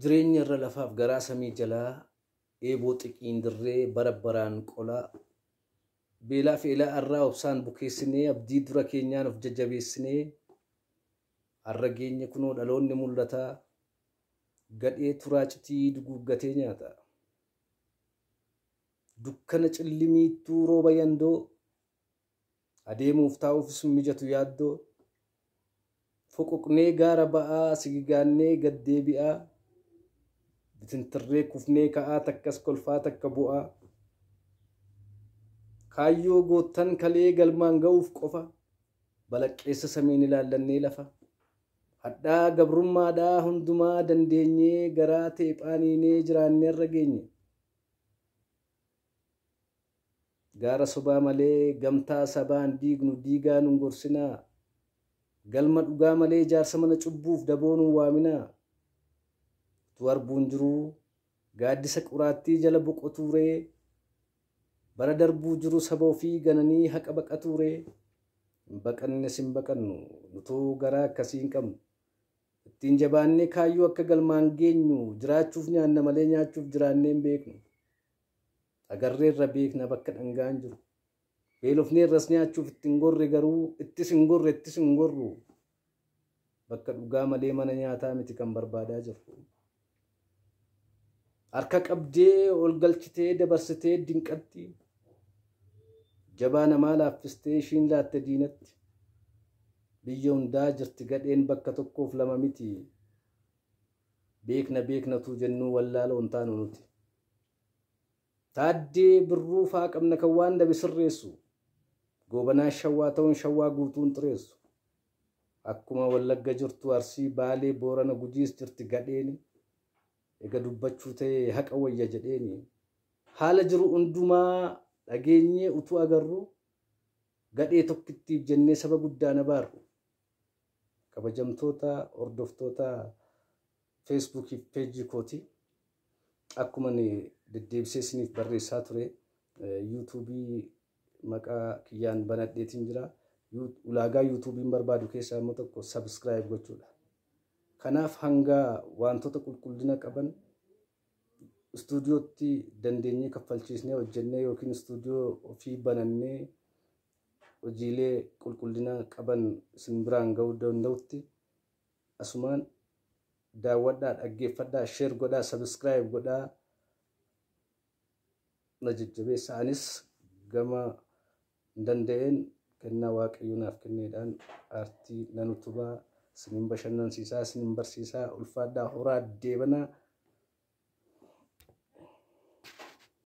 Jireenya irra lafaaf garaa samii jalaa eeboo xiqiin dirree bara baraan qolaa beelaa fi eelaa arraa obsaan bukeessinee abdii dura keenyaan of jajjabeessinee har'a geenye kunoo dhaloonni mul'ataa gadhee turaacitii duguuggatee nyaata. Dukkana cillimiittuu rooba yandoo adeemuuf taa'uufis mijatu yaaddoo foqoqnee gaara ba'aa sigigaannee gad deebi'aa bitintirree kufnee ka'aa takkas kolfaa takka bu'aa kaayyoo goottan kalee galmaan ga'uuf qofa balaqqeessa samiin ilaallannee lafa hadhaa gabrummaadhaa hundumaa dandeenyee garaa teephaaniinee jiraanneerra geenye. Gaara sobaa malee gamtaa sabaan diignu diigaa nun gorsinaa galma dhugaa malee ijaarsa mana cubbuuf daboo nun waaminaa utuu arbuun jiruu gaaddisa qoraattii jala boqotuuree bara darbuu jiru saba ofii gananii haqa baqatuuree hin baqannes hin baqannu nutoo garaa akkasii hin qabnu ittiin jabaannee kaayyoo akka galmaan geenyu jiraachuuf nyaanna malee nyaachuuf jiraannee hin beeknu. Agarreerra beekna bakka dhangaan jiru. Beelofneerras nyaachuuf ittiin gorre garuu ittis hin gorre ittis hin gorru. Bakka dhugaa malee mana nyaataa miti kan barbaadaa jiru. Harka qabdee ol galchitee dabarsitee dinqatti. Jabaa namaa laaffistee ishiin laatte diinatti. Biyya hundaa jirti gadheen bakka tokkoof lama miti. Beekna beeknatu jennuu wallaaloo hin taanu nuti. Taaddee birruu faa qabna kan waan dabe sirreessu. Goobanaa shawwaa ta'uun shawwaa guutuun xureessu. Akkuma Wallagga jirtu Arsii Baalee Boorana Gujiis jirti gadheeni. Ega dubbachuu ta'e haqa wayya jedheeni. Haala jiru hundumaa dhageenyee utuu agarru gadhee tokkittiif jennee saba guddaa na baarru. Kabajamtoota hordoftoota Feesbuukii fi peejii kooti. Akkuma ani deddeebisee isiniif barreessaa ture yuutuubii maqaa kiyyaan banadheetiin jira. Ulaagaa yuutuubiin barbaadu keessaa immoo tokko sabiskiraayib gochuudha. Kanaaf hanga wantoota qulqullina qaban istuudiyootti dandeenyee kaffalchiisnee hojjennee yookiin istuudiyoo ofii banannee hojiilee qulqullina qaban isin biraan ga'uu danda'utti asumaan daawwadhaa, dhaggeeffadhaa, sheer godhaa, sabiskiraayib godhaa na jajjabeessa. Anis gama danda'een kennaa Waaqayyo naaf kenneedhaan aartii nan utubaa, isinin bashannansiisaa, isinin barsiisaa, ulfaadhaa, horaa, deebanaa.